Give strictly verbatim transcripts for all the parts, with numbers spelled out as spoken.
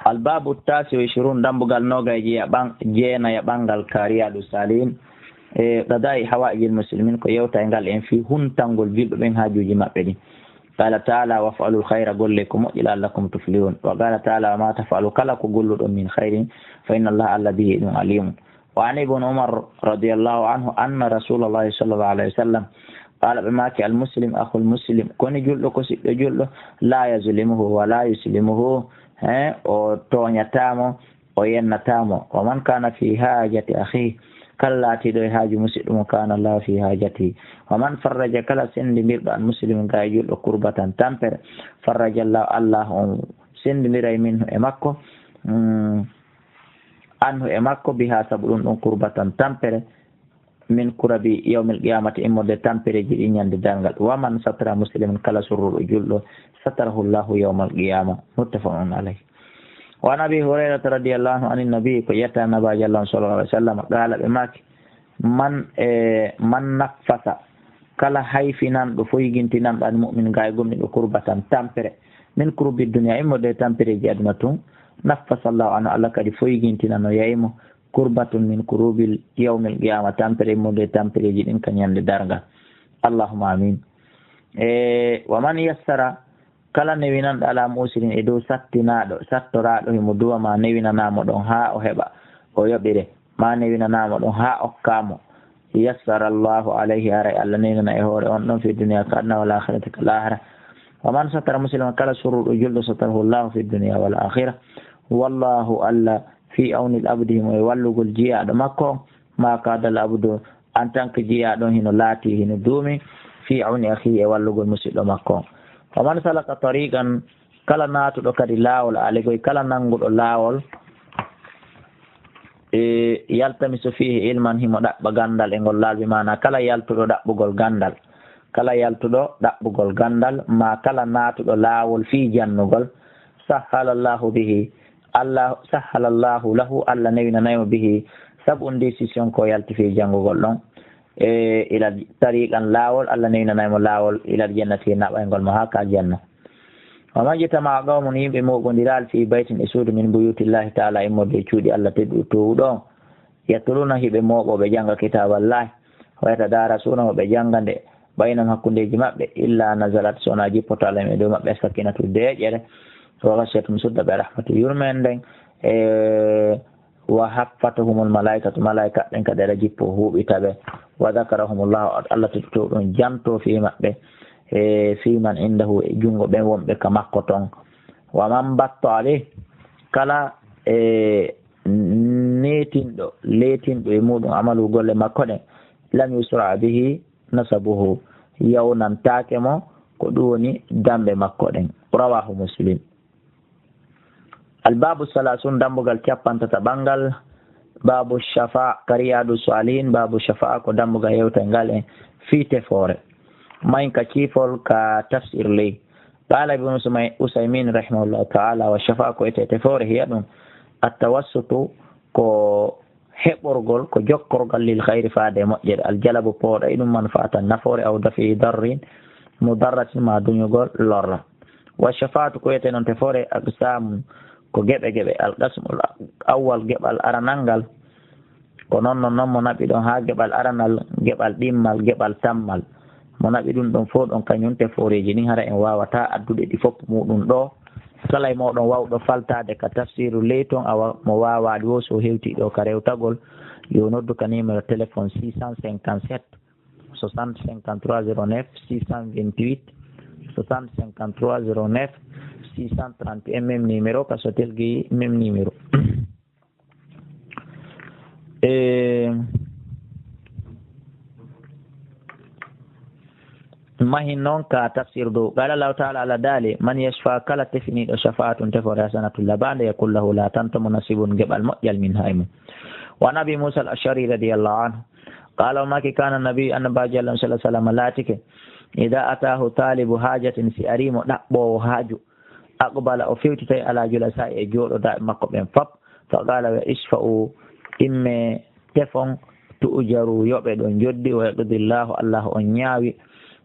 Albabu tasi wa ishirun, dambugal noga e jeeya ɓan-, jeena ya ɓangal ka Riyadu Salihin. E, qada'i hawaijil muslimin, ko yewta e ngal en fii huntangol julɓe ɓen haajuuji maɓɓe ɗin. Qala ta'ala, "Waf'alul khayra", golle ko moƴƴi, "la'allakum tuflihun." Wa qala ta'ala, "Wa ma taf'alu", kala ko golluɗon, "min khayrin", fa inna Allah, Allah, "bihi", e ɗum, "alimun." Wa an Ibn Umar radiyallahu anhu anna Rasulallahi sallallahu alayhi wa sallam qala, ɓe maaki, "Al muslim akhul muslim", koni julɗo ko siɗɗo julɗo, "la yazlimuhu wa la yuslimuhu", he, o tooñataa mo, o yennataa mo. "Wa man kana fi hajati akhihi", kala laatiiɗo e haaju musiɗɗo mo, "kana Allahu fi hajatihi." "Wa man farraja", kala sendindirɗo, "an muslimin", gaa e julɗo, "kurbatan", tampere, "farraja Allahu", Allah on sendindiray, "minhu", e makko, mm, "anhu", e makko, "biha", sabu ɗum ɗon, "kurbatan", tampere, "min kurabi yawmil qiyamati", immorde tampereeji ɗi ñande darngal. "Wa man satara musliman", kala surruɗo julɗo, "satarahu Allahu yawmal qiyama." Muttafaqun alayh. Wa an Abi Hurayrata radiyallahu anhu anin nabi, ko yetta Nabaajo Allah on sallallahu alayhi wa sallam, qala, ɓe maaki, "Man, e, man naffasa", kala hayfinanɗo, foygintinanɗo, "an mu'min", gaa e gomɗinɗo, "kurbatan", tampere, "min kurubi dunya", immorde e tampereeji aduna tun, "naffasa Allahu anhu", Allah kadi foygintinano yaymo, "kurbatun min kurubil yawmil qiyama", tampere immorde e tampereeji ɗin ka ñande darngal. Allahumma amin. E, "Wa man yassara", kala newinanɗo, "ala musirin", e dow sattinaaɗo, sattoraaɗo, himo duwa ma newinanaa mo ɗon haa o heɓa, o yoɓire, ma newinanaa mo ɗon haa okkaa mo, "yassara Allahu alayhi", haray Allah newinana e hoore on ɗon, "fi dunya", ka aduna, "wal akhirati", ka laahara. "Wa man satara musliman", kala surruɗo julɗo, "satarahu Allahu fi dunya wal akhirah", wallahu, Allah, "fi awni al abdi", himo e wallugol jiyaaɗo makko on, "ma kana al abdu", en tant que jiyaaɗo on hino laati, hino duumi, "fi awni akhihi", e wallugol musiɗɗo makko on. "Wa man salaka tariqan", kala naatuɗo kadi laawol, aaligoy, kala nannguɗo laawol, e, "yaltamisu fihi ilman", himo ɗaɓɓa ganndal e ngol laawol, bi maana kala yaltuɗo ɗaɓɓugol ganndal, kala yaltuɗo ɗaɓɓugol ganndal, ma kala naatuɗo laawol fii jannugol, "sahhala Allahu bihi", Allah, "sahhala Allahu lahu", Allah newinanay mo, "bihi", sabu on décision ko yalti fii janngugol ɗon, e, "ila tariqan", laawol, Allah newinanay mo laawol, "ilal jannati", naɓayngol mo haa ka janna. "Wa majtama'a qawmun", yimɓe mooɓondiraali, "fi baytin", e suudu, "min buyutillahi ta'ala", immorde e cuuɗi Allah tedduɗo toowuɗo on, "yatluna", hiɓe mooɓo, ɓe jannga, "kitaballahi", "wa yatadarasunahu", ɓe jannga nde, "baynahum", hakkundeeji maɓɓe, "illa nazalat", so wonaa jippoto alayhim, e dow maɓɓe, "as-sakinatu", deeƴere, "wa ghashiyathum", sudda ɓe, "rahmatu", yurmeende nden, e, "wa haffathumul malaikatu", malaika ɓen kadi ara jippo huuɓita ɓe, "wa dhakarahumullahu", Allah tedduɗo ɗon janto fii maɓɓe, e, "fi man indahu", e junngo ɓen wonɓe ka makko ton. "Wa man batta'a alayhi", kala, e, neetinɗo, leetinɗo e muɗum amalu, golle makko ɗen, "lam yusra bihi nasabuhu", yawnantaake mo ko ɗum woni damɓe makko ɗen. Rawahu Muslim. Al babu salasun, dambugal cappantata ɓangal, babu shafa, ka Riyadu Salihin, babu shafa ko dambugal yewta ngal en fii tefoore. Mayin ka ciifol ka tafsir ley. Qala Ibn Usmay-, Usaymin rahimahullahu ta'ala, "Wa shafa ko ete tefoore, hiya ɗum, at-tawassutu, ko heɓorgol, ko jokkorgal, lil khayri, faade e moƴƴere, al jalabu, pooɗa, e ɗum, manfaatan, nafoore, aw dafi darrin, mudarratin, ma duñugol lorra." Wa shafaatu ko wiyetee noon tefoore, aqsaamun, ko geɓe geɓe, al qasmul awwal, geɓal aranal ngal, ko noon noon, noon mo naɓi ɗon haa geɓal aranal, geɓal ɗimmal, geɓal tammal. Mo naɓi ɗum ɗon fof ɗon, kañum tefooreeji ɗin, hara en waawataa addude ɗi fof muɗum ɗo. Kala e mooɗon waawɗo faltaade ka tafsiru ley ton, awa mo waawaali wo, so hewtii ɗo ka rewtagol, yo noddu ka numéro téléphone six cent cinquante-sept soixante cinquante-trois zéro neuf, six cent vingt-huit soixante cinquante-trois zéro neuf, six cent trente et un, même numéro, ka Sotel Gueye, même numéro. E mahin noon ka tafsir dow. Qala Allahu ta'ala, Allah daali, "Man yashfa", kala tefiniiɗo, "shafa'atun", tefoore, "hasanatun", labaande, "yakun lahu", laatanto mo, "nasibun", geɓal moƴƴal, "minha", e mum. Wa an Abi Musa al-Ash'ari radiyallahu anhu, qala, o maaki, "Kana nabi", Annabaajo Allah sallallahu alaihi wasallam laatike, "idha atahu talibu hajatin", si ari mo ɗaɓɓoowo haaju, "aqbala", o fewtitay, "ala julasai", e jooɗodaaɓe makko ɓen fop, "fa qala", wiya, "ishfa'u", imme tefon, "tu'jaru", yoɓe ɗon joddi, "wa yaqdi Allahu", Allah on ñaawi,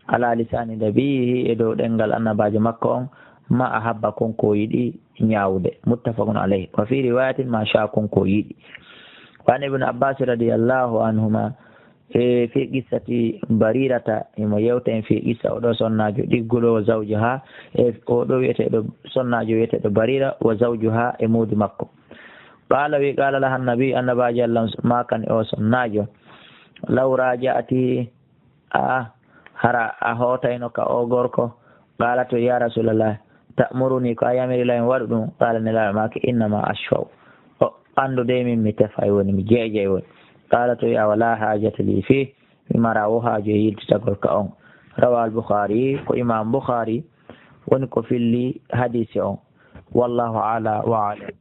"ala lisani nabiyyihi", e dow ɗemngal Annabaajo makko on, "ma ahabba", kon ko o yiɗi, ñaawude. Muttafaqun alayh. Wa fi riwayatin ma sha kon ko yiɗi. Wa an ibn Abbas radiyallahu anhuma, e fi qissati Barirata, himo yewta en fi qissa oɗo sonnaajo ɗigguɗo wa zawjuha, e oɗo wiyeteeɗo sonnaajo wiyeteeɗo Barira wa zawjuha e muudu makko. Qala wi qala laha annabi, annabaajo Allah maakani o sonnaajo, law raja'ati, a hara a hootayno ka o gorko? Qalat ya Rasulallah, ta'muruni, ko a yamiri la mi waɗu ɗum? Qala, Nelaaɗo maaki, innama ashfa'u, o anndu de min mi tefay woni, mi jeejay woni. Qalat ya, wala hajata li fi, mi mara wo haajo e yiltitagol ka on. Rawa al Bukhari, ko imam Bukhari woni ko filli hadisi on. Wallahu ala wa alam.